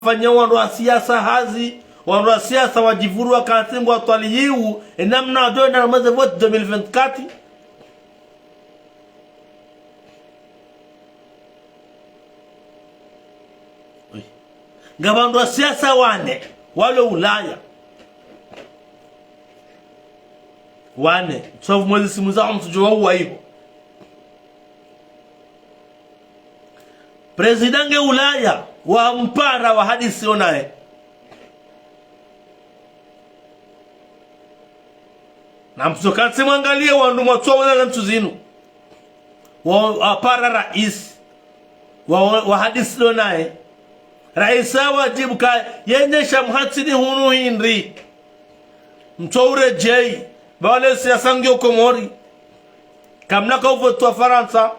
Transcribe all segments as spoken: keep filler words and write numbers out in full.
wafanya wandru wa siasa hazi, wandru wa siasa wadjivuru wakati ngwatwaliyiwo, enamna wadjo enda harumwa ze vote deux mille vingt-quatre. Oi. Nga wandru wa siasa wane, walo Ulaya. Wane, sauf mwezi simu zawo mtsudjo wauwa iho. Président nge Ulaya, wampara wahadisi onaye. Na mtsokantsi mwangaliye wandru mwatsuwa wona na ntsu zinu. Wa, wapara raisi. Wa, wa, wahadisi onaye. Raisi hawadjibu ka, yenye sha mhatsini hunu hindri. Mtso uredjeyi, ba wale siasa ngiyo Komori. Kamna ka uvote wa Farantsa.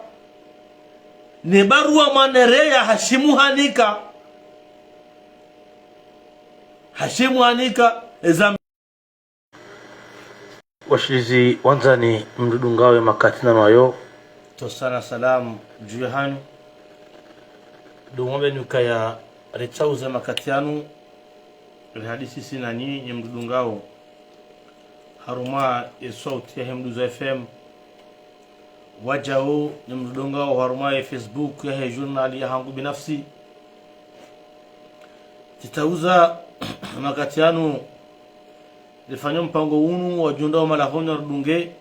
Ne barua mwanereya Hashimu Hanika. Hashimu Hanika, eza Washilizi wandzani mdudungao ye makati nanu ayo. Tosana salamu dju yahanyu. Ndo mwambe nukaya ritsauza makati yanu, rihadisi sinanyi nye mdudungao harumwa ye sauti yahe Mduzo F M. Wadjau nye mdudungao harumwa ye Facebook yahe journal yahangu binafsi. Tsitsauza makati yanu rifanye mpango unu wa djunda wa malahoni wa rudunge.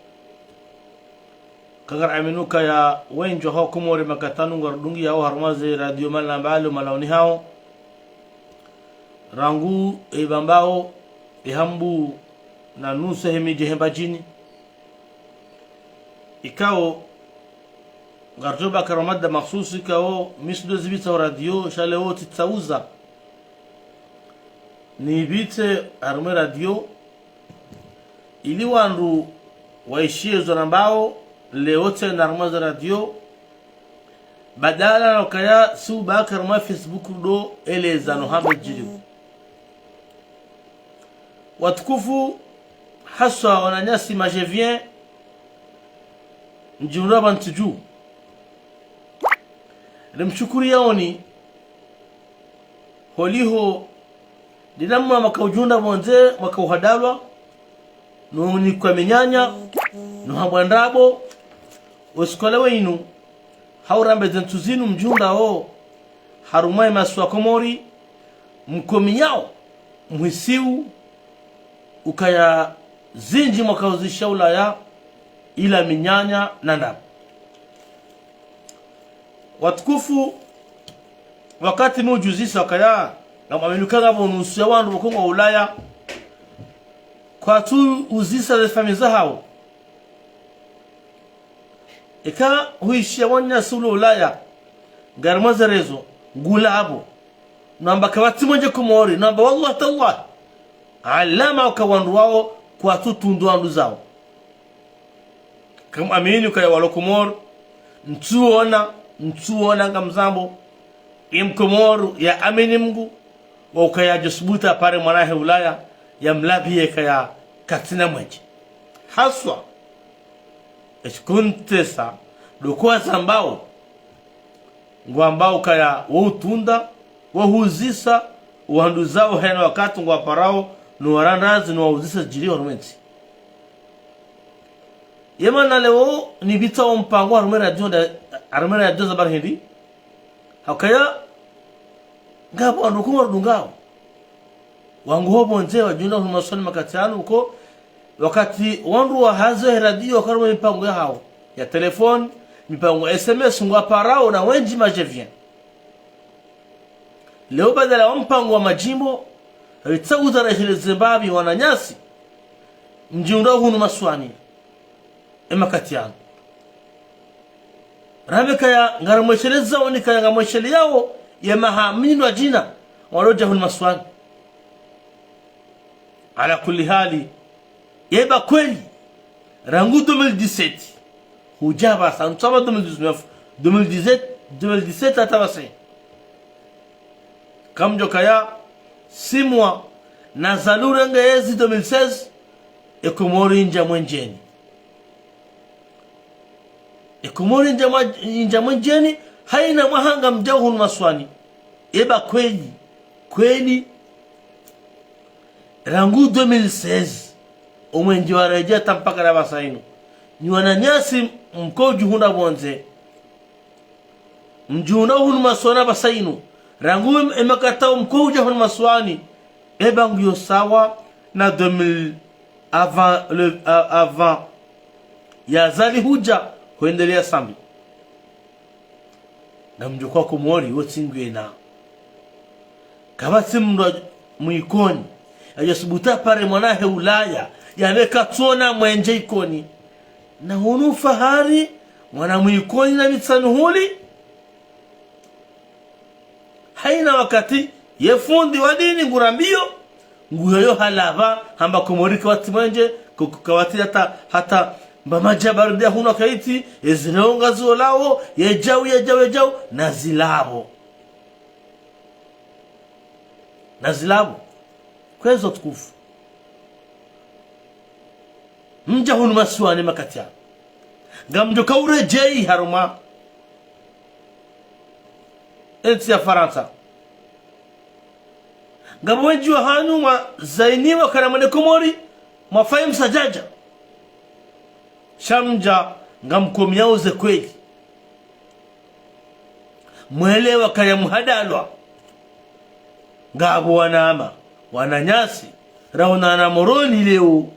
Kangara aminuka ya wendji wa ho Komori makati yanu ngwarudungiyao harumwa ze radio mbali na mbali malahoni hawo. Rangu e Bambao, e Hambu na nusu he midji he Mbadjini. Ikao, ngaridjo baka harumwa mada makhsusi ikao, mi tsi ndo zipvitsa ho radio, sha leo tsitsauza nipvitse harumwa e radio, ili wandru waishiye zo nambao, leo tsena harumwa ze radio, badala na ukaya si ubaka harumwa Facebook ndo eleza no hamba djiriwo. Watukufu, haswa wananyasi Magevien, mdjihundra pvanu ntsi dju. Rimshukuriyaoni, holiho, ndina mwa mwaka udjunda pvondze, mwaka uhadalwa, no unikwa minyanya, no hambwa ndrabo, wo usiku wa leo inu, hau rambe ze ntsu zinu mdjihundrao, harumwa ye masiwa Komori, mkomiyao, mhisiu, ukaya zindji mwaka uzisha Ulaya, ila minyanya na ndrabo. Watukufu, wakati mi udjuzisa ukaya, ngamwaminuka ngapvo nusu ya wandru pvoko ngwa Ulaya, kwatsu uzisa ze famiyi zahawo. Eka huishiya wananyasi ulo Ulaya, ngarimwa ze rezo, ngula apvo. Namba kapvatsi mwendje Komori, namba wallah tallah. Alama uka wandru wawo kwatsu tundu wandru zawo. Kamwamini ukaya walo Komori, ntsuona, ntsuona ngamzambo, ye mkomori ya amini Mngu, wa ukaya djosubutu apare mwana he Ulaya, ya mlapviye kaya katsina mwendje. Haswa, eshikontesa, ndo kwazambao, ngwambao ukaya wo utunda, wo huzisa, wandru zawo hena wakati ngwaparao, no warandazi, no wauzisa djiri harumwa entsi. Ye mana leo nipvitsa wo mpango harumwa e radio nda, harumwa e radio za bari hindri. Hakaya, ngapvo wandru kumwa rudungao. Wangu ho pvondze wadjihundra hunu masiwani makati yanu uko, wakati wandru wahaza he radio waka harumwa mipango yahawo, ya telefoni, mipango S M S ngwaparao na wendji Magevien. Leo badala wa mpango wa madjimbo, ritsauza resheleze mbapvi wananyasi, mdjihundrao hunu masiwani, e makati yanu. Rambe kaya ngaramweshelezao ni kaya ngamwesheleyao ye maha minu adjina, walo dja hunu masiwani. Ala kulli hali, yeba kweli, rangu deux mille dix-sept, hudja pvasa, ntsamba deux mille dix-neuf, deux mille dix-sept, deux mille dix-sept hata pvasa. Kamdjo kaya, six mois, nazalwa renge yezi deux mille seize, e Komori ndja mwendjeni. E Komori ndja mwa-, ndja mwendjeni, haina mwaha ngamdjao hunu masiwani. Eba kweli. Kweli, rangu deux mille seize, omwenje waredjeyi hata mpaka na pvasa inu. Nyi wananyasi mko udjihundra pvondze, mdjihundra hunu masiwani pvasa inu. Rangu em-, emakati mko udja hunu masiwani, eba nguyo sawa na deux mille avant le, a-, avant ya Azali hudja, hwendelea Sambi. Ngamdjo kwa Komori, wo tsi ngwena. Kapvatsi mndru mwa Ikoni yadjo subutu yapare mwana he Ulaya, yambe katsuona mwenje Ikoni. Na hunu fahari, mwana mwa Ikoni na Mitsamihuli. Haina wakati, ye fundi wa dini ngurambiyo, nguyoyo halapva, hamba Komori kapvatsi mwenje, ko-, ko-, kapvatsi hata, hata mba madji ya baridi ya hunu kaitsi, ezileo ngaziolawo, yedjau, yedjau, yedjau, na zilapvo. Na zilapvo. Kwezi watukufu. Mdja hunu masiwani makati yanu. Ngamdjo kauredjeyi harumwa entsi ya Farantsa. Ngapvo wendji wahanyu mwazainiwa kana mwende Komori, mwafayi msadjadja. Sha mdja ngamkomiyao ze kweli. Mwelewa kaya muhadalwa. Ngapvo wanama, wananyasi, raonana Moroni leo.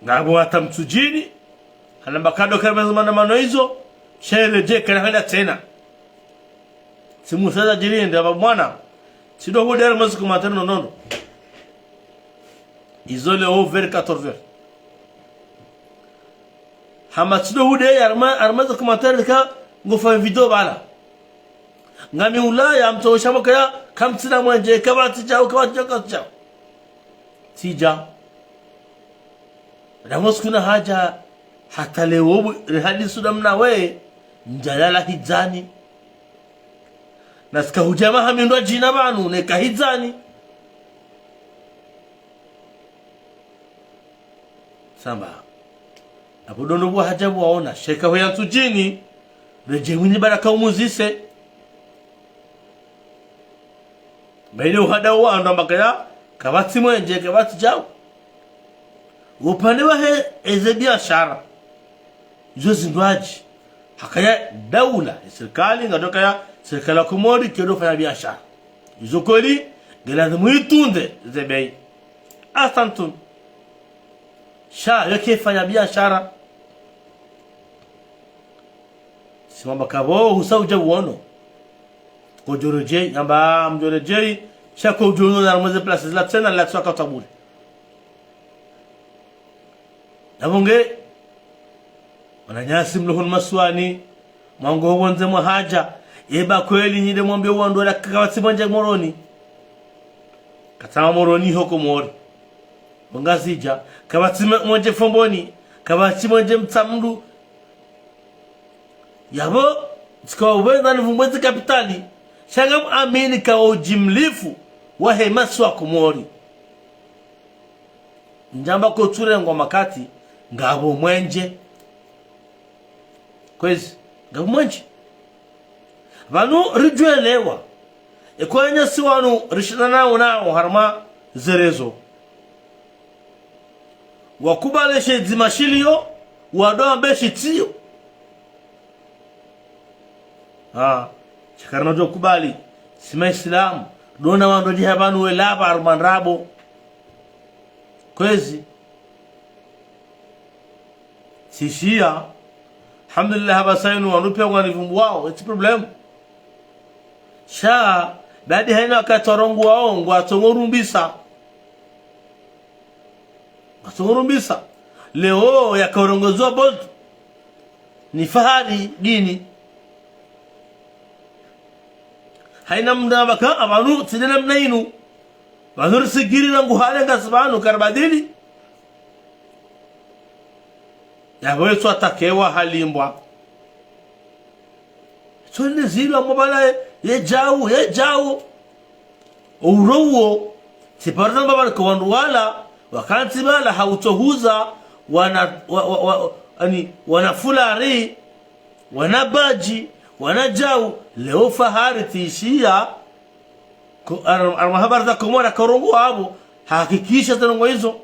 Ngapvo hata Mtsudjini, hanamba kado karimeza mana mano izo, sha eledjeyi kana hwenda tsena. Tsimusaza djirinde, amba mwana, tsido hudera mwezi commentaire no nono. Izo leo vers quatorze heures. Hama tsido hude, harumwa, harumwa ze commentaire ka, ngofanya video pvala. Ngami Ulaya, mtosha mokaya, kamtsina mwenje, kapvatsi djau, kapvatsi djau, kapvatsi djau. Tsidja. Rangu siku nahadja, hata leo bu, rihadisi namna we, ndjalala hidzani. Na tsika hudja maha mi ndo djina pvanu, neka hidzani. Samba. Apvo dondo pvwa hadja pvwaona, sheka hoya Ntsudjini, redjeyi mwinyi baraka umuzise. Baile uhada wa ndo amba kaya, kapvatsi mwenje, kapvatsi djau. Upande wahe eze biashara. Izo zindrwadji. Hakaya daula, sirikali, ngadjo kaya, sirikali ya Komori, kedo fanya biashara. Izo kweli, ngelazimu itunde ze beyi. Asantun. Sha, yeke fanya biashara. Simamba kapvo, husa udja uono. Kodjo redjeyi, yamba mdjo redjeyi, sha kodjo uono na mweze place zila tsena, la tswa katabule. Yapvo nge, wananyasi mlo hunu masiwani, mwango ho pvondze mwahadja, eba kweli nyi nde mwambiyo wandru wala kapvatsi mwenje Moroni. Katsama Moroni ho Komori. Bo Ngazidja, kapvatsi mwe-, mwenje Fomboni, kapvatsi mwenje Mtsamdu, yapvo, tsika upvendza nivumbwe ze kapitali, sha ngamuamini ka udjimlifu wahe masiwa Komori. Ndjamba kotsurengwa makati, ngapvo mwenje. Kwezi, ngapvo mwenje. Pvanu ridjuelewa, eka wananyasi wanu rishindana nao nao harumwa ze réseaux. Wakubali she dzima shiliyo, wado ambe shitsiyo. Ah, shikari nadjo kubali, si Maislamu, dona wandru djiha pvanu welapva harumwa ndrabo. Kwezi. Tsishiya, alhamdulillah, hapvasa inu wandru piya ngwanivumbuwao, etsi problème. Sha, badi haina wakati warongowawo, ngwatsongo rumbisa. Ngwatsongo rumbisa. Leo yakaurongozwa Bolt. Ni fahari dini. Haina mndru amba ka, apvanu, tsi nde namna inu. Pvanu risigiri rangu hale ngasi pvanu karibadili. Yapvo etswa takewa halimbwa. Tsonde zilwa mobala ye, ye djau, ye djau. Ouro uwo, tsi parza mbaba ka wandru wala, wakantsi pvala hautsohuza, wana, wa, wa, wa, ani, wana fulari, wana badji, Wanadjau, leo Fahari tsi ishiya, ko-, ar-, ar-, mahabari za Komori karongoa apvo, hakikisha ze ndrongoo izo.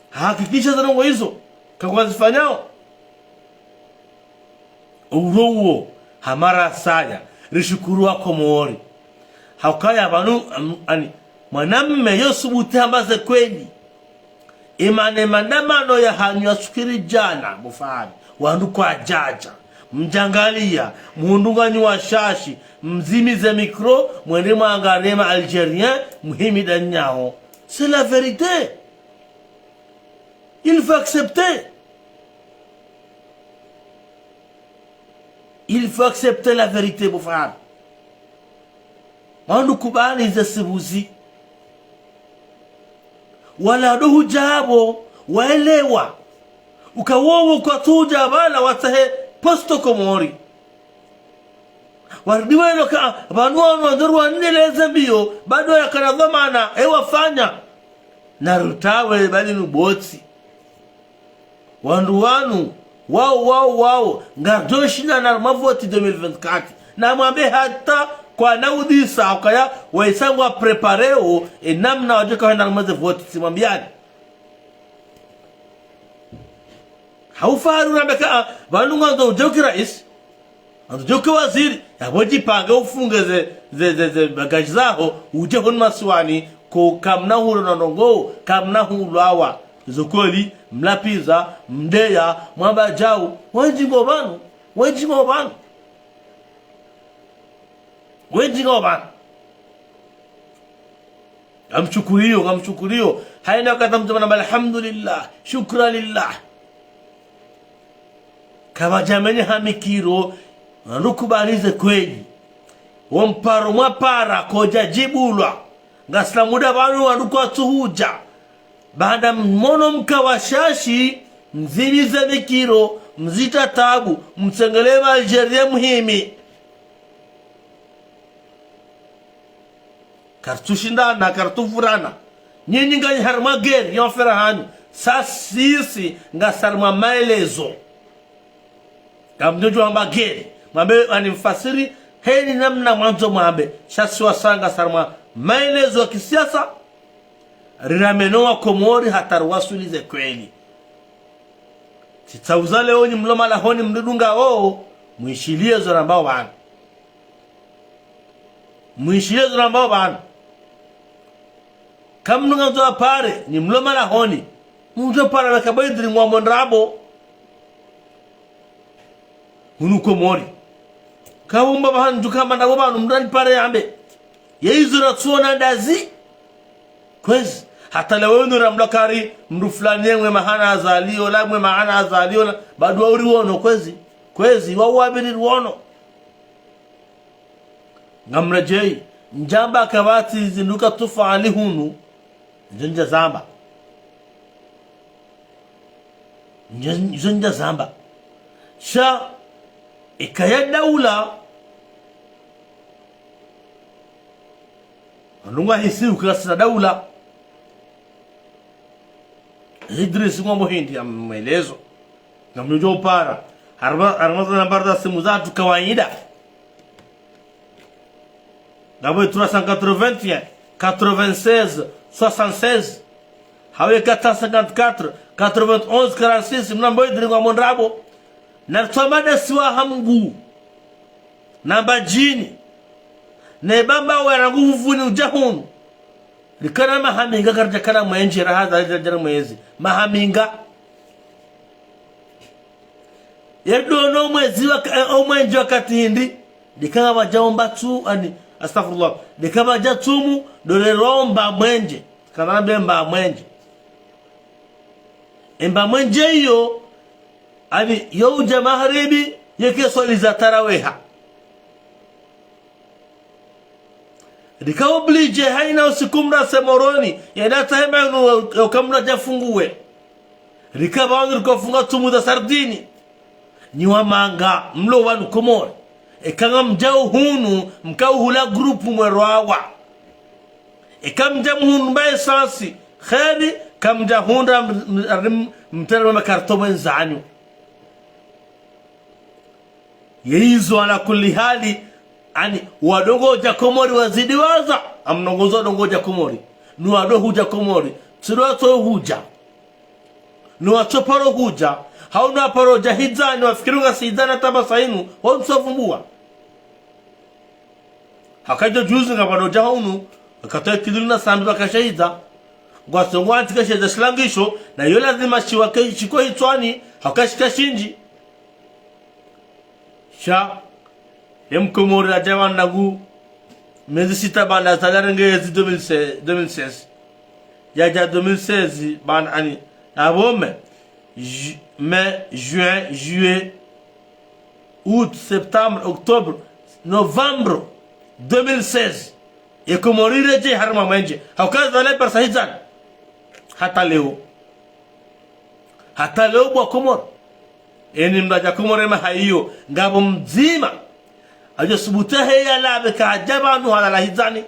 Hakikisha ze ndrongoo izo, kangwazifanyao. Uwo uwo, ha mara saya, rishukuru Wakomori. Haukaya pvanu, am-, ani, mwanamme yo subuti hamba ze kweli. Imane maandamano yahanyu ya sukiri djana, bo Fahari. Wandru kwadjadja. Mdjangaliya, mhundru nganyi washashi, mzimize micro, mwende mwangalie ma Algériens, mhimi danyaho. C'est la vérité. Il faut accepter. Il faut accepter la vérité, bo Fahari. Wandru kubali ze sibuzi. Wala ndo hudja apvo, waelewa. Uka wowo kwatsu hudja pvala watsahe posto Komori. Warudi weno ka, pvanu wanu wandru waneleze mbiyo, bado yakana dhwamana, e wafanya. Na rutawe bali nubotsi. Wandru wanu, wao, wao, wao, ngardjo shinda na mavoti deux mille vingt-quatre. Na mwambe hata kwanaudisa, ukaya, waisa ngwa prépareo, e namna wadjoka hwenda na maze voti, tsimwambiani. Hau Fahari urambe ka, ah, pvanu ngandzo udje uke raisi. Ngandzo udje uke waziri, yapvo djipange ufunge ze, ze, ze, ze bagages zaho, udje hunu masiwani, ko kamna hulo na ndrongoo, kamna hulwawa. Zo kweli, mlapviza, mdeya, mwamba djau, wendji ngo pvanu, wendji ngo pvanu. Wendji ngo pvanu. Ngamshukuriyo, ngamshukuriyo. Haina wakati mtu mwana, alhamdulillah, shukra lillah. Kapvadja mwenye hamikiro, wandru kubali ze kweli. Wo mparo mwapara, kodja djibulwa. Ngasina muda pvanu wandru kwatsu hudja. Baanda mwono mka washashi, mzimize mikiro, mzitatabu, mtsengelee ma Algériens muhimi. Kartsu shindana, kartsu vurana. Nyinyi nganyi harimwa guerre, yo mfera hanyu. Sa sisi, ngasi harimwa maelezo. Ngamdjo hamba guerre. Mwambe, ani mfasiri, heni namna mwandzo mwambe. Sha si wasa ngasi harimwa maelezo ya kisiasa. Rirameno Wakomori hata riwaswili ze kweli. Tsitsauza leo nyi mlo malahoni mridungao, mwishiliye zo rambao pvanu. Mwishiliye zo rambao pvanu. Kamdunga ndzo apare, nyi mlo malahoni. Mdjo para weka bo Idri ngwambo ndrabo. Hunu Komori. Kaumba pvahanu djuka mana bo pvanu mdru anipare yambe. Ye izo ratsuona ndazi. Kwezi. Hata leo inu ramlakari mdru fulani ye mwe mahana azaliyo la, mwe mahana azaliyo la. Badu wa uriwono kwezi. Kwezi, wa uwabiri riwono. Ngamredjeyi, ndjamba kapvatsi zindru ka tufali hunu, ndjo ndjazamba. Ndjo, ndjo ndjazamba. Sha, ikaya daula, wandru ngwahisi uka ngasina daula. Idris ngwambo hindri ya maelezo. Ngamdjo upara. Harimwa, harimwa za nambari za simu zatru kawaida. Ngapvo trois cent quatre-vingt-un, quatre-vingt-seize, soixante-seize. Hawe quatre cent cinquante-quatre, quatre-vingt-onze, quarante-six, mnambo Idri ngwambo ndrabo. Naritswamba ndasi wa Hamgu. Na Mbadjini. Na Ibamba wa rangu Vuvuni udja hunu. Rikana mahaminga karidjakana mwenje, raha za ridjadjana mwezi. Mahaminga. Yedo no mwezi wa ka-, eh, o mwenje wakati hindri. Rikana wadja omba tsu, ani, astaghfirullah. Rikana wadja tsumu, ndo rero omba mwenje. Kana mbe mba mwenje. Emba mwenje iyo, ani, yo udja magharibi, yeke swali za taraweha. Rika obligé haina usiku mdru ase Moroni, yenda tsahe mba inu uka mdru adjafunguwe. Rika pvanu rika ufunga tsumu za sardini. Nyi wamanga, mlo wanu Komori. Eka ngamdjao hunu, mka uhula groupe mwe rwawa. Eka mdja muhundra mba essence, kheri, kamdja hundra m-, m-, m-, mtere mwe makarto mwenzanyu. Ye izo ala kulli hali, ani, wandru ngwadjo hudja Komori wazidi waza, amnongozo wandru ngwadjo hudja Komori. Ni wandru hudja Komori. Tsi ndo watso hudja. Ni watso paro hudja. Hau ni waparo dja hidzani, wafikiri ngasi hidzani hata pvasa inu, wao ntsu wavumbua. Haka djo juzi ngapvandro dja hunu, wakati wa ikindri na Sambi pvaka shahidza. Ngwasongo wantika shahidza shilangisho, na yo lazima shiwake, shikwe hitswani, haka shika shindji. Sha, ye Mkomori yadja pvanu ngu, mezi sita baanda yazalwa yarenge yezi deux mille seize, deux mille seize. Yadja deux mille seize, baanda ani, na pvo mai, ju-, mai, juin, juillet, août, septembre, octobre, novembre deux mille seize. Ye Komori redjei harumwa mwenje. Hauka yazalwa pvasa hidzani. Hata leo. Hata leo bo wa Komori. Eni mdru adja Komori maha iyo. Ngapvo mdzima. Adjo subutu he yalawe ka hadja pvanu halala hidzani.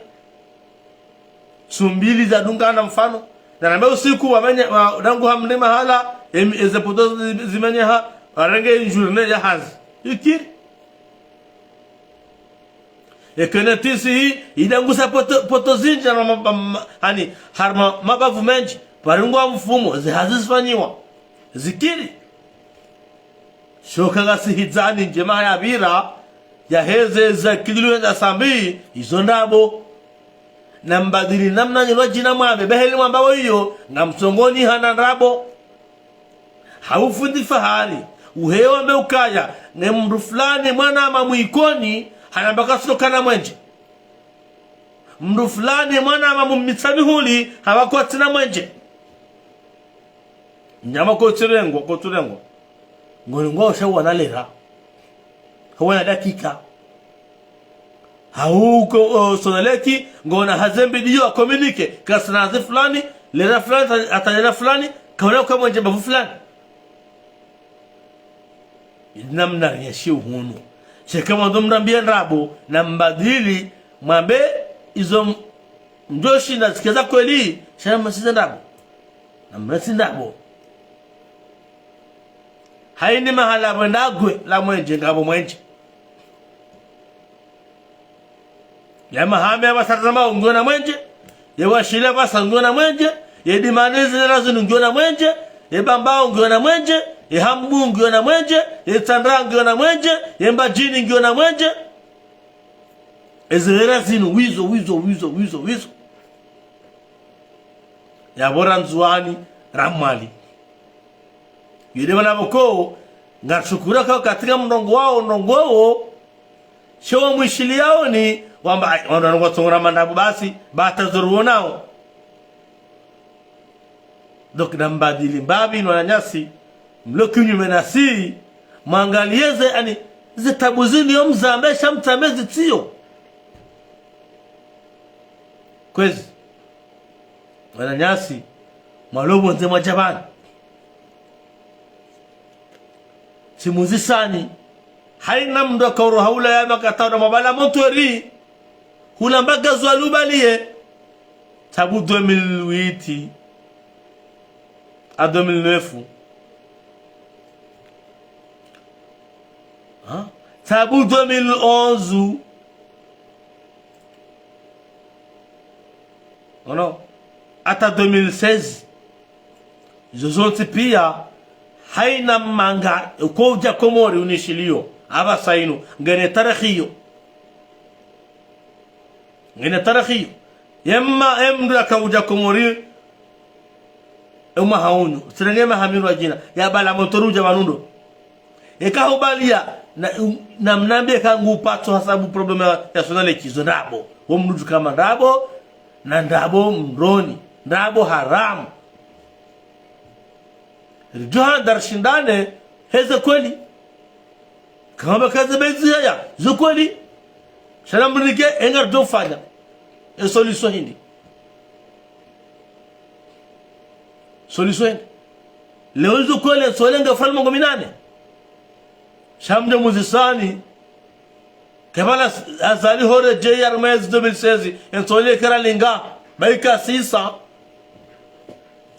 Tsu mbili zadungana mfano. Na nambe usiku wamenye, wa, rangu hamne mahala, em, eze poto zi-, zimenyeha, warenge une journée ya hazi. Ikiri. Eka ye N T C hii, idangusa poto, poto zindji na ma-, ma-, ma-, ani, harumwa mabavu mendji, pvarengwa mfumo, ze hazi zifanyiwa. Zikiri. Sho ka ngasi hidzani ndjema yapvira, yaheze za ikindri na Sambi, izo ndrabo. Nambadili namna nyi lwadjina mwambe, be heli mwamba wo iyo, ngamtsongoni hana ndrabo. Hau fundi Fahari, uheya wambe ukaya, nge mdru fulani mwanama Mwikoni, hanamba katsina mwenje. Mdru fulani mwanama Mitsamihuli, hamba katsina mwenje. Nyama kotsi rengwa, kotsi rengwa. Ngoni ngwao sha wana lera. Hawana dakika. Hauka, o, Sonelec, ngwao na haze mbili yo wa communiqué. Kasina hazi fulani, lera fulani, hata, hata lera fulani, kaona uka mwenje bavu fulani. Namna rienshi hunu. Sheka mwandzo mrambiye ndrabo, nambadili, mwambe izo m-, mdjoshinda zike za kweli, sha namrantsi ndrabo. Namrantsi ndrabo. Haina mahala pvwenda gwe la mwenje, ngapvo mwenje. Ye Mahame ya pvasa tazama ngiyo na mwenje. Ye Washile pvasa ngiyo na mwenje. Ye Dimani zilera zinu ngiyo na mwenje. Ye Bambao ngiyo na mwenje. Ye Hambu ngiyo na mwenje. Ye Tsandra ngiyo na mwenje. Ye Mbadjini ngiyo na mwenje. Ezilera zinu wizo, wizo, wizo, wizo, wizo. Yapvo ra Ndzuwani, ra Mwali. Yule wana pvoko, ngarishukuru ka katika mrongoo wao, mrongoo wao, sho mwishiliyaoni, wamba, ai, wandru wanu watsongora mandrabo basi, bata zoruonao. Donc, nambadili mbapvi, wananyasi, mlo kinyume nasi, mwangaliye ze, ani, ze tabu zinu yo mzambe, sha mtsambe zitsiyo. Kwezi. Wananyasi, mwalo pvondze mwadja pvanu. Tsimuzisani. Haina mndru akaoro haula ya makatao na mabala montweri. Hula mbaga zwa lubaliye. Tabu deux mille huit à deux mille neuf. Ha? Tabu deux mille onze. Ono, hata deux mille seize. Zo zontsi pia, haina manga, uko udja Komori unishiliyo. Apvasa inu, ngena tarehi iyo. Ngena tarehi iyo. Yemma, emndru yaka udja Komori, emwaha unu. Tsirenge maha miraru djina. Ya bala montweri udja pvanu ndo. Eka hubaliya, na, na mnambiye ka ngupatso hasabu problème ya, ya Sonelec zo ndrabo. Wo mndru djuka ma ndrabo, na ndrabo mroni, ndrabo haramu. Ridjo handa rishindane, heze kweli. Kamba kaze bezi yaya, zo kweli. Sha namrike, enga ridjo fanya. E solution hindri. Solution hindri. Leo zo kweli, zo kweli nge falme ngo minane. Sha mdje muzisani. Kebala Azali hore J R mwezi deux mille seize, ensole kera linga, baika six cents,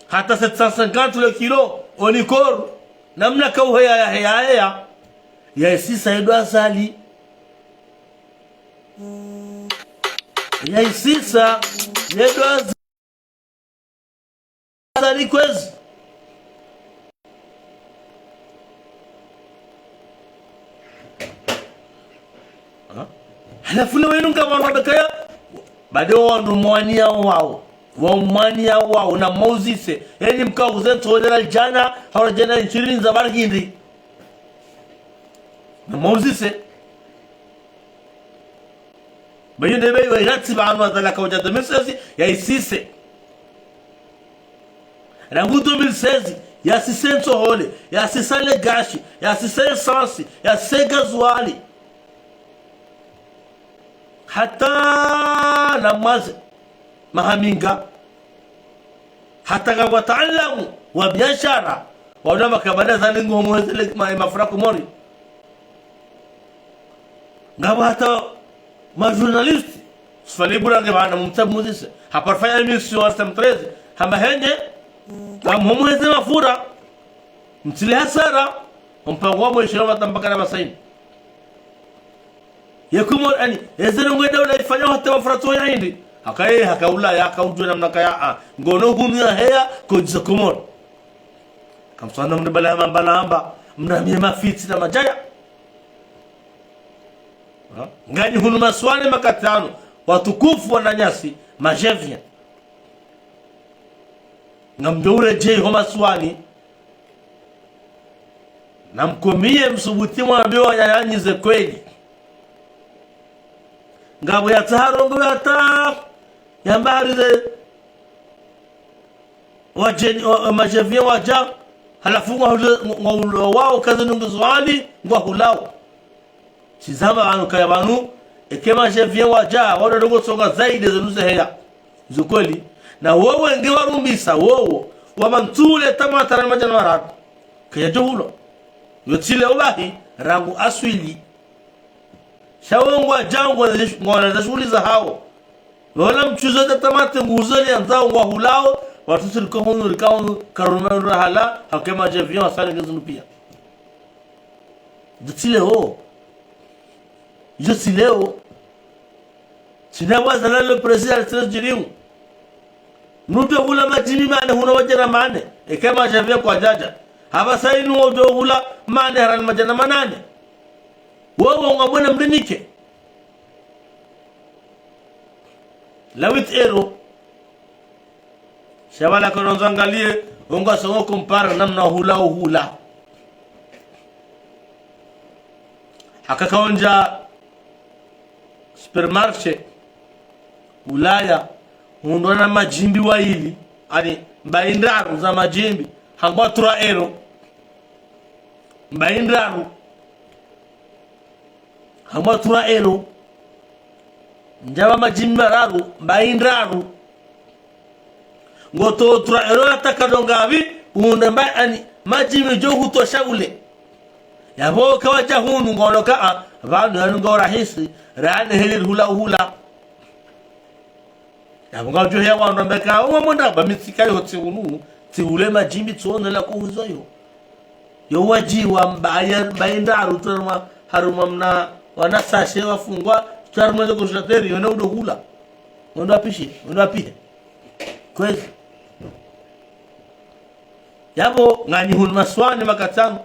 hata sept cent cinquante le kilo, onicor, namna ka uheya ya heya heya. Yaisisa yedo Azali. Yaisisa yedo Azali kwezi. Ha? Halafu leo wenu ngapvo wanu wabekaya, bado wanu mwaniya wawo. Wanu mwaniya wawo, na mwauzise. Eni mkauze ntsohonera djana, hau djana nshirini za barihindi. Na mwauzise. Bayo nde bayo iratsi pvanu Azali akaudja deux mille seize, yaisise. Rangu deux mille seize, yasise ntsohole, yasisa legashi, yasise esansi, yasise gazuali. Hata na mwaze, mahaminga. Hata ngapvo wataalamu wa biashara, waona makabada zani ngomwezele ma-, mafura Komori. Ngapvo hata ma journaliste, sifali burange bana mumtsabu muzise. Hapara fanya émission wa Sam treize, hamba henye, ngamhomweze mafura, mtsile hasara, mpango wa mweshelo matambaka na masaini. Ye Komori ani, eze ndrongoo daula ifanya hata mafura tsohea hindri. Hakaye, hakaula, yakaudjwe namna kaya, a, ngono hunu yaheya, kodjisa Komori. Kamswana mnde bala ya mambala amba, mnamie mafitsi na madjaya. Ha? Nganyi hunu masiwani makati yanu, watukufu wananyasi, ma Gévien. Ngamdjo uredjei ho masiwani, na mkomiye msubuti mwambe wananyanyi ze kweli. Ngapvo yatsaha rongowe hata, yamba hari ze, wadjeni, wa, wa, ma Gévien wadja, halafu ngwa hule, ngwa hule wao, kaze nungu zwani, ngwa hulao. Tsi zamba pvanu kaya pvanu, eke ma Gévien wadja, wao ndrongoo tsonga zaidi zinu zeheya. Zo kweli. Na wowo nge warumbisa, wowo, wa mantsule tamata na madjana mararu. Kaya djo hulwa. Yo tsi leo bahi, rangu aswili. Sha wo ngwadjao ngwana ze shughuli zahawo. Wala mtsuzo za tamate nguzo liandzao ngwa hulao, watsu rika hunu, rika hunu, karuma rahala, hake ma Gévien wasale ngezinu pia. Djo tsi leo. Djo tsi leo. Tsina waza la le président le treize juillet. Nudjo hula madjimbi mane, hunu wadjana mane. Eke ma Gévien kwadjadja. Hapvasa inu wudjo hula mane harani madjana manane. Wowo ngwabona mrinike. La huit euros. Sha pvala kono ndzangaliye, wonga songo compare namna hula uhula. Haka kaondja supermarché, Ulaya, hundrwa na madjimbi wayili, ani mbayi ndraru za madjimbi, hangwa trois euros. Mbayi ndraru. Hangwa trois euros. Ndjapva madjimbi mararu, mbayi ndraru. Ngoto trois euros hata kadonga pvi, uhundre mbayi ani, madjimbi djo hutosha ule. Yapvo kawadja hunu ngoloka a, pvanu yanu ngo rahisi, rane heli hula uhula. Yapvo ngudjo heya wandru wambe ka, o mwa mondrabo, mi tsika yo tsi hunu, tsi hule madjimbi tsone la kuhuzo yo. Yo wadjiwa mbayi, mbayi ndraru, tsi harumwa, harumwa mna, wana sachet wafungwa, tsi harumwa zo congélateur, yo ne udo hula. Wendo wapishe, wendo wapihe. Kwezi. Yapvo, nganyi hunu masiwani makati yanu,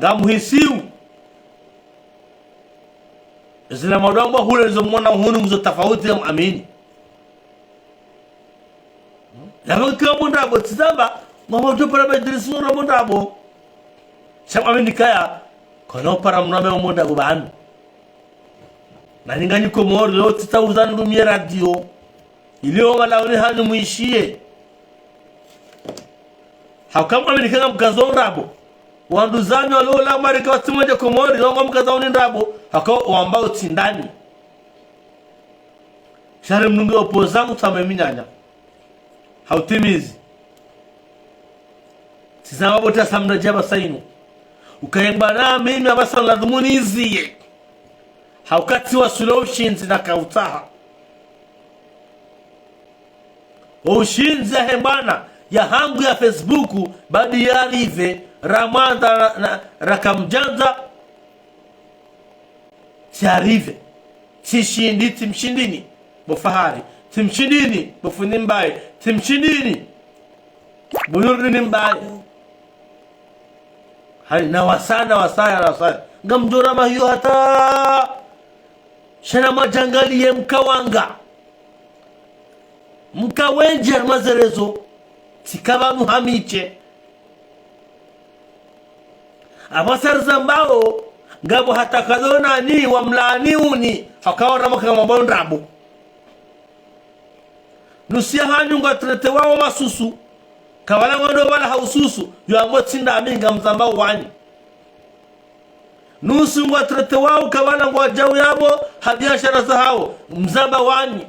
ngamuhisiu. Zila mwadrongoo hule zo mwona hunu ngizo tafauti ya muamini. Yapvo kika mondrabo, tsi zamba, mwa mwadjo para ba Idrissa Moro mondrabo. Sha muamini kaya, kono para mname mondrabo pvanu. Na ninganyi Komori, leo tsitsaha uza nirumie radio. Ili wo malaoni hanyu mwishiye. Hauka muamini kanga mkazo ndrabo. Wanduzanyu walo la marika watsi mwendje Komori, wanga mkazo ni ndrabo. Hauka wamba utsi ndani. Sha hari mnungi opposant ngutsambe minyanya. Hautimizi. Tsi zamba pvo ta samda dja pvasa inu. Ukaye mbana mimi apvasa ladhimu niziye. Hauka tsi waswili ushindzi na kautsaha. Ushindzi yahe mbana, ya hangu ya Facebook, badi ya rive, ramwandza na, na, rakamdjandza, Tsi arrivé. Tsi shindi, tsi mshindini. Bo Fahari. Tsi mshindini. Bo Fundi Mbaye. Tsi mshindini. Bo Nurdini Mbaye. Hayi, na wasaya, na wasaya, na wasaya. Ngamdjo rama hiyo hata. Sha namwadjangaliye mkawanga. Mkawendji harumwa ze réseaux. Tsika pvanu hamishe. Apvasa rizambao, ngapvo hata kadonani, wamlaani uni, haka warama kama bo ndrabo. Nusu ya hanyu ngwa traitewao masusu, kapvala ngwendo pvala ha ususu, yo ambo tsi ndami ngamzambao wanyu. Nusu ngwa traitewao kapvala ngwadjao yapvo ha biashara zahao, mzamba wanyu.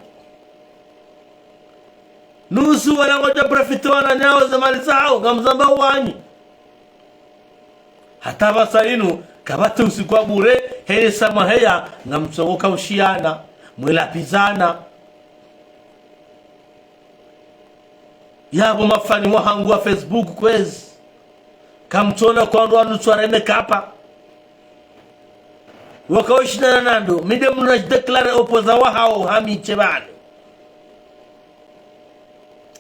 Nusu wala ngwadjo profité wananyawo ze mali zahao, ngamzambao wanyu. Hata pvasa inu, kapvatsi usiku wa bure, heye samaheya, ngamtsongo kaushiyana, mwelapvizana. Yapvo mafani wahangu wa Facebook kwezi. Kamtsona kwandru wanu tswareme kapa. Waka washindana nando, mi nde mndru nadjidéclaré opposant wahao hamishe pvanu.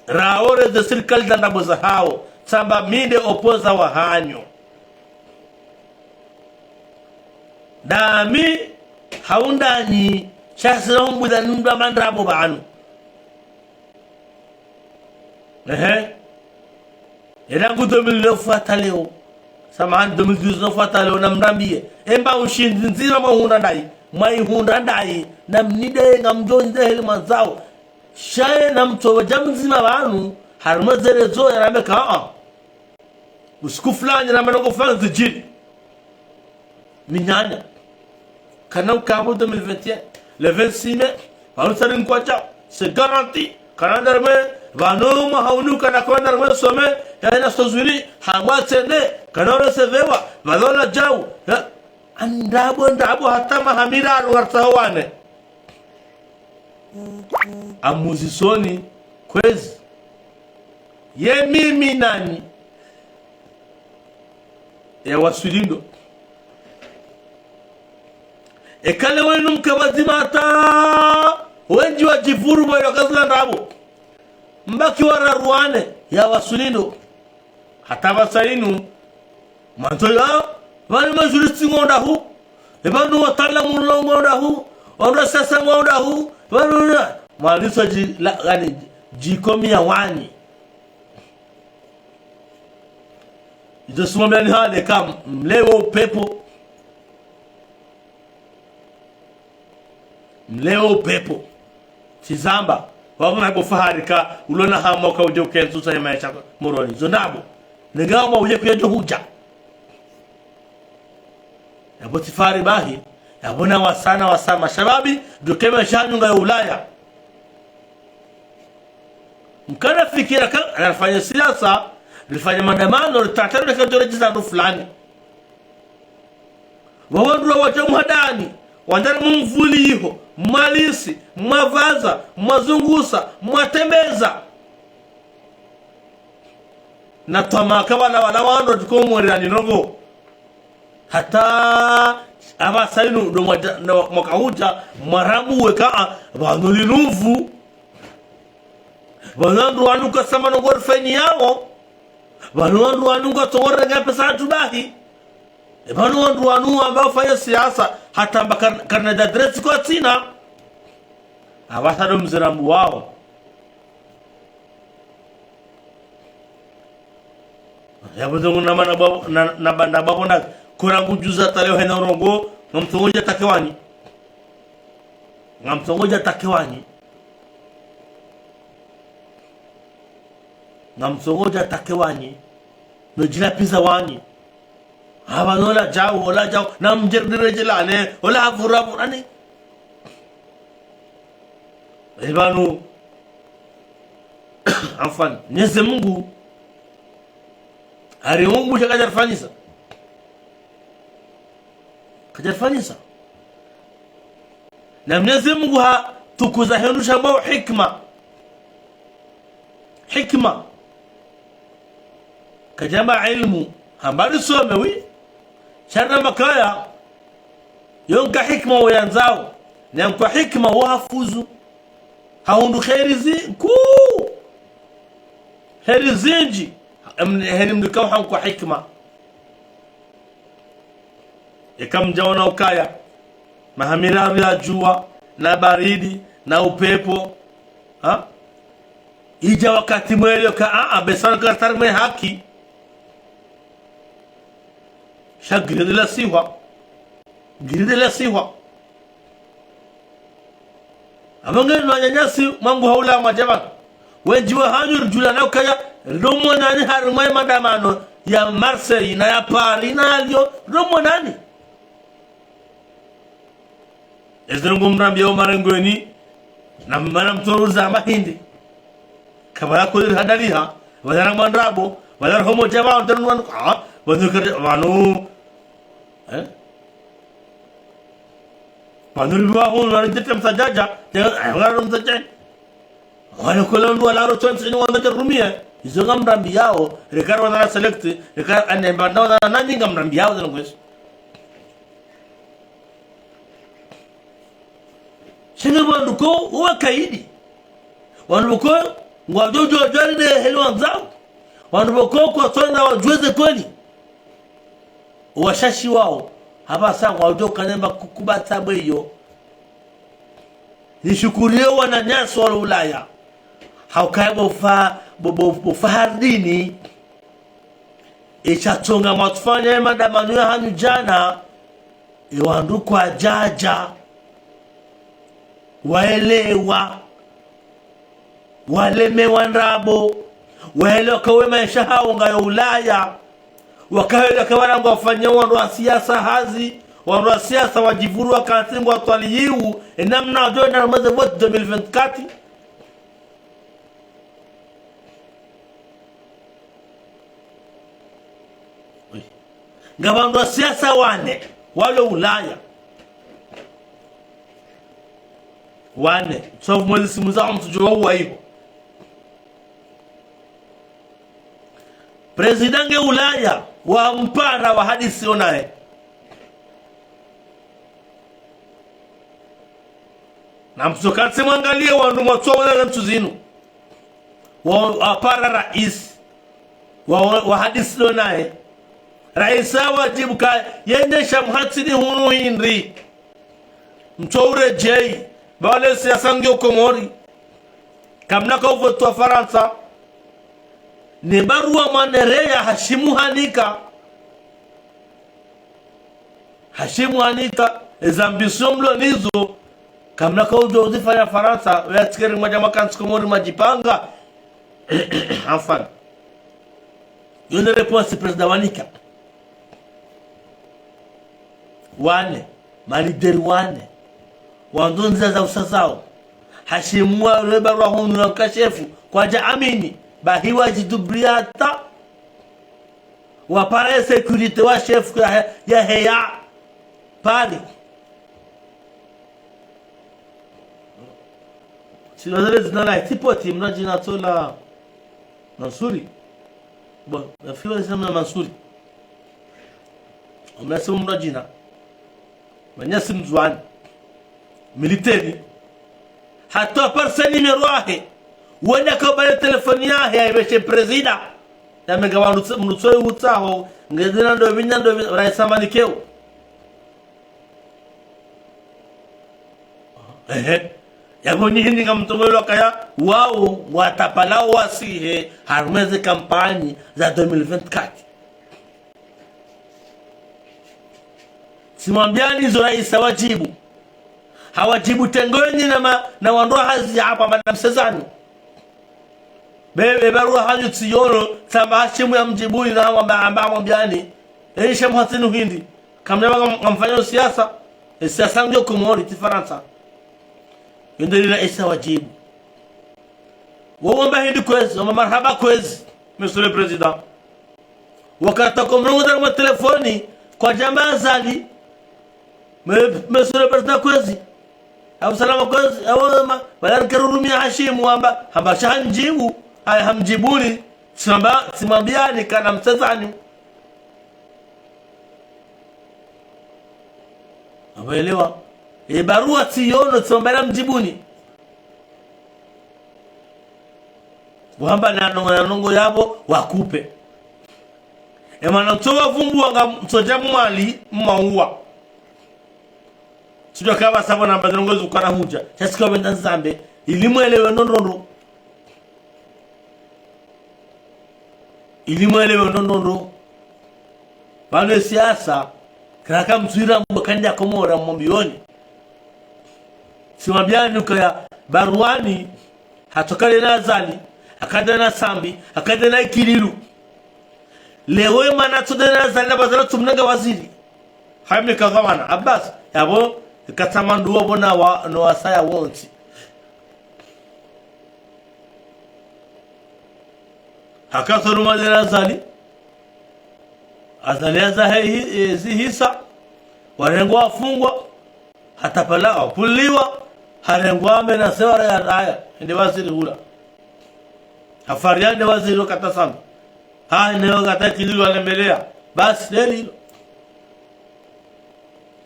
Raore ze sirikali za ndrabo zahao, tsamba mi nde opposant wahanyu. Ndami haundanyi, sha sina humbuza ni mndru wa mandrabo pvanu. Ehe. Erangu deux mille neuf hata leo. Samahani, deux mille dix-neuf hata leo, namrambiye. Emba ushindzi ndzima mwahundra ndayi. Mwayihundra ndayi. Namnide ngamdjo ndze heli mwandzao. Shaye namtsowe dja mdzima pvanu. Harumwa ze réseaux yarambe ka, a. Usiku fulani na manongo fulani zidjiri. Minyanya. Kana ukapvo deux mille vingt et un. Le vingt-six mai. Pvanu tsari nkwadja. C'est garanti. Kana ndarme. Pvanu mwaha unu kana kwa ndarme sommet. Ya ina Nations Unies. Hamwa tsende. Kana ore sevewa. Pvanu la djau. Ya. Ndrabo, ndrabo hata maha miraru ngartsaho wane. Amuzisoni kwezi. Ye mimi nani? Ya waswili ndo. Eka leo inu mka pvadzima hata wendji wadjivuru pvayo kazila ndrabo. Mbaki wararu wane ya waswili ndo. Hata pvasa inu, mwandzo ya, pvanu majuristes ngwao ndahu, epvanu wataalamu ngwao ndahu, wandru wa siasa ngwao ndahu, pvanu na, mwanisa dji, la, yaani, djikomiya wanyu. Izo simwambiani hale ka mlewe upepvo. Mlewe upepvo. Tsizamba. Wapvo maibo Fahari ka ulona hamu ka udje ukentsi utsahe maesha Moroni. Zo ndrabo. Nenga wama udje kuya djo hudja. Yapvo tsi Fahari bahi. Yapvo na wasaya na wasaya mashababi. Djo kema shanyu nga ya Ulaya. Mkana fikira ka, rifanye siasa, rifanye maandamano, ritratre, reka djo redjiza ndo fulani. Wawandru wadja mhadani, wandjari mumvuli iho, mwalisi, mwavaza, mwazungusa, mwatembeza. Na twamaka wala, wala wandru wadjiko mwerani nongo. Hata apvasa inu ndo mwadja, ndo mwaka udja, mwarambuwe ka, a, pvanu linu nvu. Pvanu wandru wanu kasamba nongo rifanyao. Pvanu wandru wanu ngatso ngorenge pesa hatru bahi. E pvanu wandru wanu wamba ufanya siasa, hata mba kar-, carnet d'adresse kwatsina. Apvasa ndo mzirambuwao. Yapvo zongo na mana bwa-, na, na banda bwapvo na, kora ngudjuza tale uhena urongo, ngamtsongodja take wanyu. Ngamtsongodja take wanyu. Ngamtsongodja take wanyu. No djilapviza wanyu. Hapvanu ola djau, ola djau, na mdjeri diredjelane, ola havura havura ni. E pvanu, afwan, Mwenyezi Mungu, hari Mungu sha kadjarifanyisa. Kadjarifanyisa. Na Mwenyezi Mungu hatukuza hindru shambwao hikima. Hikima. Kadjamba ilmu. Hamba risome, wi. Sha ramba kaya. Yo nka hikima wo yandzao, na nka hikima wo hafuzu. Hahundru kheri zi-, kuu. Kheri zindji. Em, heli mndru kao hankwa hikima. Eka mdjaona ukaya maha miraru ya djuwa, na baridi, na upepvo. Ha? Idja wakati mweleo ka, a, a, besa nka tsari mwe haki. Sha giri de la sihwa. Giri de la sihwa. Amba nge no wananyasi mwangu haula mwa djabana. Wendji wahanyu ridjulana ukaya, rilomonani harimwa ye madamano ya Marseille, na ya Paris, na ya Lyon, rilomonani. Ezi ndrongoo mrambiao marengweni, na mana mtsoru za mahindi. Kabala kweli hadaliha, wazara mwandrabo, wazara homo djaba, wazara mwan-, ah, wazara kare, wanu. Eh? Wanu ribiwa hunu, wanu tete msadjadja, tete, eh, wanu msadjadja. Wanu kola ndu wala ro twenty ni wanu tete rumie. Izo ngamrambiao, reka wazara select, reka anemba, na wazara nani ngamrambiao, zana kwesu. Sha nge wandru ko, uwa kaidi. Wandru ko, ngwadjo djuwa djuwa ride heli wandzao. Wandru ko, kwatsona wadjuwe ze kweli. Washashi wao, hapvasa ngwadjo kanemba kukubata bweyo. Nishukuriyo wananyasi walo Ulaya. Haukaya bo fa-, bo, bo, bo Fahardini. Isha tsonga mwatsufanya ye madamano yahanyu djana. Ye wandru kwadjadja, waelewa, walemewa ndrabo, waelewa ka we maesha hawo ngayo Ulaya, wakaelewa ka wala ngwafanya wandru wa siasa hazi, wandru wa siasa wadjivuru wakati ngwatwaliyiwu, ye namna wadjo enda mweze vote deux mille vingt-quatre. Nga wandru wa siasa wane, walo Ulaya. Wane, sauf mwezi simu za mtu djuwa uwa iho. Président nge Ulaya, wampara wahadisi onaye. Na msokatsi mwangaliye wandru mwatsuwa wala ntsu zinu. Wa, wapara raisi. Wa, wa, wahadisi lo naye. Raisi hawadjibu ka, yende sha mhatsini hunu hindri. Mtso uredjeyi. Ba wale siasa ngiyo Komori. Kamna ka uvote wa Farantsa. Ne barua mwanereya Hashimu Hanika. Hashimu Hanika, eza ambition mlo nizo, kamna ka udjo uzifanya Farantsa, weya tsikeri mwadja makantsi Komori mwadjipanga. Enfin. Yo nde réponse président wanika. Wane, ma leader wane. Wandzo ndzia za usazao. Hashimu wa reba rwa hunu na ukashefu, kwadja amini, bahi wadjidubriya hata. Wapara ye sécurité wa chef ya, ya heya Paris. Silo zele zina la itipoti, mna djina tsola Mansuri. Bon, nafikiri zina mna Mansuri. Mna simu mna djina. Manyasi mdzuwani. Militeri. Hata parisa numéro yahe. Wenda kabale telefoni yahe, ya ibeshe président. Ya menga wandru tse-, mndru tsoyi utsaho. Ngezina ndo vinya ndo vinya, raisi Samani keo. Ehe. Yapvo nyi hindri ngamtongolwa kaya, wao, watapalao wasihe, harumwa ze kampanyi za deux mille vingt-quatre. Tsimwambiani zo raisi hawadjibu. Hawadjibu tengweni na ma-, na wandru wa hazi hapvo mana msezani. Be, be barua hanyu tsiyono, tsamba Hashimu ya mdjibuni na hamba, hamba mwambiani. Eyi sha mhatsinu hindri. Kamna ba ngam-, ngamfanyo siasa. E siasa ngiyo Komori, tsi Farantsa. Yo nde li raisi hawadjibu. Wawamba hindri kwezi, wamba marahaba kwezi, Monsieur le Président. Wakati ko mrongo ndani mwa telefoni, kwadjamba Azali, me-, Monsieur le Président kwezi. Abu Salama kwezi, abu ma-, bala nkerurumia Hashimu, hamba, hamba sha hamdjibu, haya hamdjibuni, tsimwamba, tsimwambiani kana msezani. Apvo elewa. Ye barua tsiyono, tsi wamba namdjibuni. Wamba na ndrongoo, na ndrongoo yapvo, wakupe. Ye mana ntso wavumbua ngamtsodja Mwali, mwauwa. Tsidjo kaba sabo namba ndrongoo zukana hudja. Sha tsika wenda nizambe, ili mwelewe ndrongoo. Ili mwelewe ndrongoo. Pvanu ye siasa, karaka mtswira mbo kandi ya Komori mwambioni. Tsimwambiani ukaya baruani, hatsoka nde na Azali, hakadja na Sambi, hakadja na Ikililu. Leo ye mana tsode na Azali na Bazali tsumnanga waziri. Hayi mika dhamana, Abbas, yapvo, katsamandu wapvo na wa, no wasaya wontsi. Haka tsoruma nde na Azali. Azali yaza he, he, zihisa. Warengwa wafungwa. Hata pvala wapuliwa. Harengwa ame na sewara ya raya. Nde waziri hula. Hafaria nde waziri wakati Sambi. Ha, nde wakati Ikililu alembelea. Basi, nde lilo.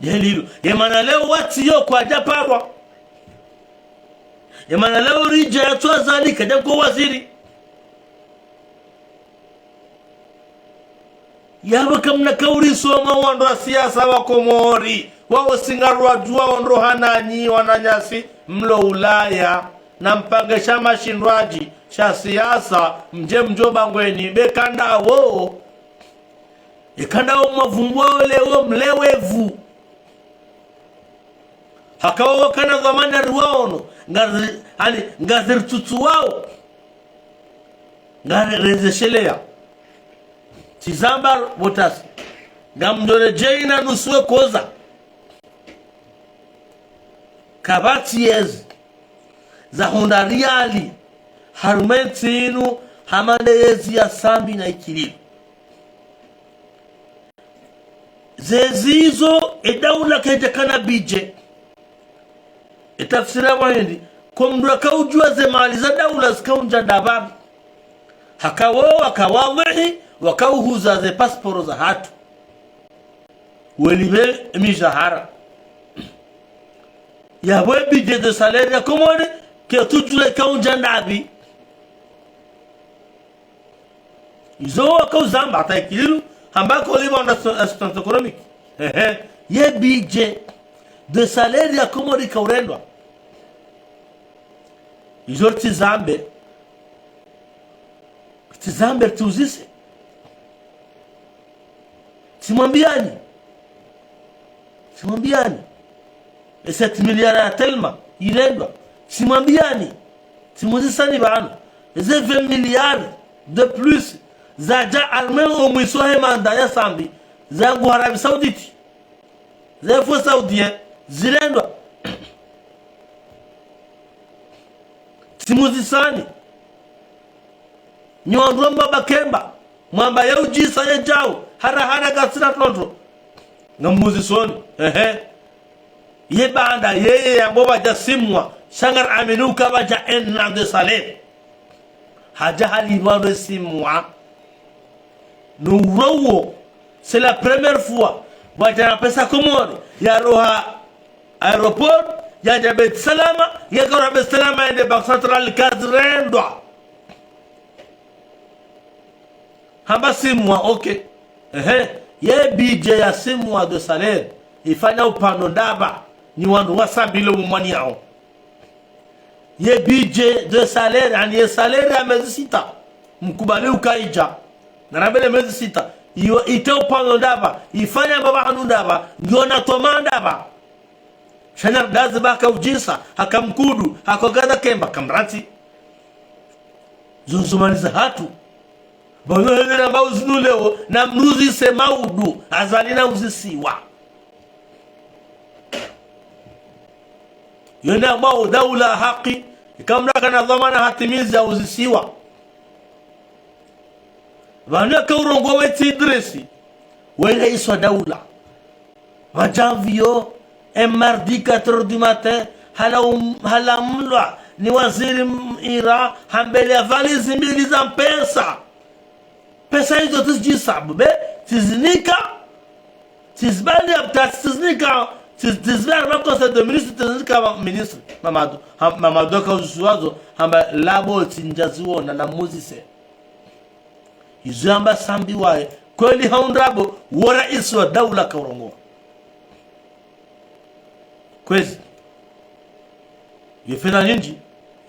Nde lilo. Ye mana leo watsiyo kwadja parwa. Ye mana leo ridja yatsu Azali kadja ko waziri. Yapvo kamna kauri soma wandru wa siasa wa Komori. Wao tsi ngarwadjuwa wandru hananyi wananyasi mlo Ulaya. Na mpange sha mashindwaji, sha siasa, mdje mdjo bangweni, be kandawo. Ye kandawo mwavumbua ole wo mlewevu. Haka wo wakana dhwamana riwaono, ngazi, ani, ngazi ritsutsu wao. Ngari rezeshelea. Tsizamba botasi. Ngamdjore djeina nusu we koza. Kapvatsi yezi. Za hundra riali. Harumwa entsi inu hama nde yezi ya Sambi na Ikililu. Zezi izo, e daula kaidjakana budget. E tafsira wahindi, ko mndru akaudjuwa ze mali za daula zikaundja ndapvi. Haka wo, waka wadhwihi, wakauhuza ze pasiporo za hatru. Welipve mishahara. Yapvo e budget de salaire ya Komori, kaitsudjuwa ikaundja ndapvi. Izo wakauzamba hata Ikililu, hamba ko liba onda so-, assistance économique. Ehe, ye budget de salaire ya Komori kaurendwa. Izo ritsizambe, ritsizambe, ritsiuzise. Tsimwambiani. Tsimwambiani. E sept milliards ya Telma, irendwa. Tsimwambiani. Tsimuzisani pvanu. Eze vingt milliards de plus, zadja harumwa o mwiso he manda ya Sambi, zangu Arabie Saoudite. Ze fonds saoudiens, zirendwa. Tsimuzisani. Nyi wandru wa mbaba Kemba, mwamba ye udjisa ye djau, hara hara katsina tonto. Ngamuzisoni, ehe. Ye baanda, yeye yambo pvadja six mois, sha ngari amini uka pvadja un an de salaire. Hadja halipvwa le six mois. No uro uwo, c'est la première fois, pvadja na pesa Komori, yaroha aéroport, yadja Beit Salama, yakaroha Beit Salama yende Banque Centrale kazirendwa. Hamba six mois, ok. Ehe, ye budget ya six mois de salaire, ifanya upvandro ndapvi, nyi wandru wa Sambi lo mumwani yao. Ye budget de salaire, ani ye salaire ya mezi sita, mkubali uka idja. Narambele mezi sita, iyo ite upvandro ndapvi, ifanya mbapvi hanu ndapvi, ngiyo na toma ndapvi. Sha nari dazi ba haka udjisa, haka mkudu, haka gadha Kemba, kamratsi. Zo nzo mali za hatru. Pvanu hende namba uzinu leo, namuzise maudu, Azali nauzisiwa. Yona maudu daula haki, ika mndru kana dhwamana hatimizi yauzisiwa. Pvanu yaka urongoa we tsi Idrisi, we raisi wa daula. Pvadja mvio, un mardi quatre heures du matin, hala um-, hala mlwa, ni waziri m-, ira, hambele ya valizi mbili za mpesa. Pesa izo tsizidjisabu, be, tsizinika, tsizibali ya mta, tsizinika, Tsi-, tsi zila harumwa conseil de ministre, tsi zila kama ministre. Mamadu, ha-, Mamadu haka uzisiwa zo, hamba labo tsi ndjaziona na muzise. Izo yamba Sambi waye, kweli haundrabo, wo raisi wa daula kaurongoa. Kwezi. Ye fedha nyindji.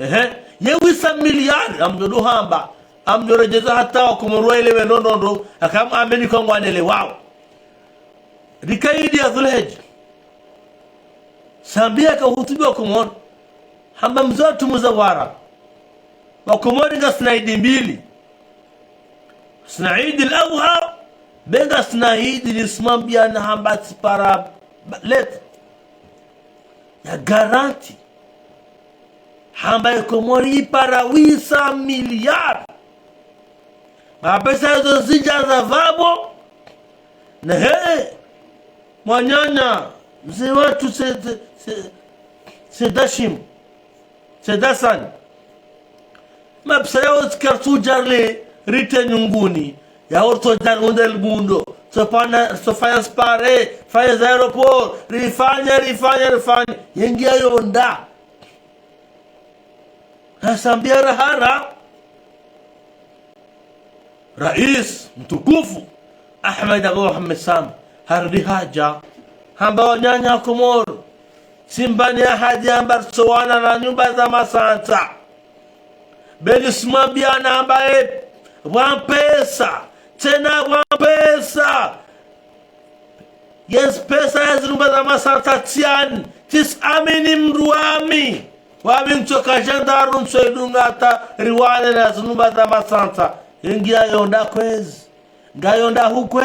Ehe. Ye huit cents milliards, amdjo ndo hamba. Amdjo redjeza hata wa Komori waelewe ndo ndo ndo. Haka amini kwa ngwanelewao. Rika idi ya Dhulhijja. Sambi haka hutubu wa Komori. Hamba mze watru Muzawara. Wa Komori ngasina idi mbili. Sina idi al-Adha, be ngasina idi nisimwambiana hamba tsipara ba-, lettre ya garantie. Hamba ye Komori ipara huit cents milliards. Mapesa yazo zidja za vavo. Na he, mwananya, mze watru se, se, se, se Dashim. Said Hassan. Mapesa yawo tsi kartsu djarle rite nyunguni. Yawo tso djarle unde libundo. Tso fanya, tso fanya spare, fanya za aéroport, rifanya, rifanya, rifanya. Yengi yayo nda. Hasambia rahara. Rais mtukufu Ahmed Abdallah Mohamed Sambi, harudi hadja, hamba wananya Komoro, tsimba ni ahadi hamba ritsowana na nyumba za masantsa. Be nisimwambiana hamba e, pvwa mpesa, tsena pvwa mpesa. Yezi pesa yezi nyumba za masantsa tsiani, tsisamini mdru wami. Wami ntsoka gendarme ntso idunga hata riwane na zi nyumba za masantsa. Yengi yayo nda kwezi. Ngayo nda hukwe.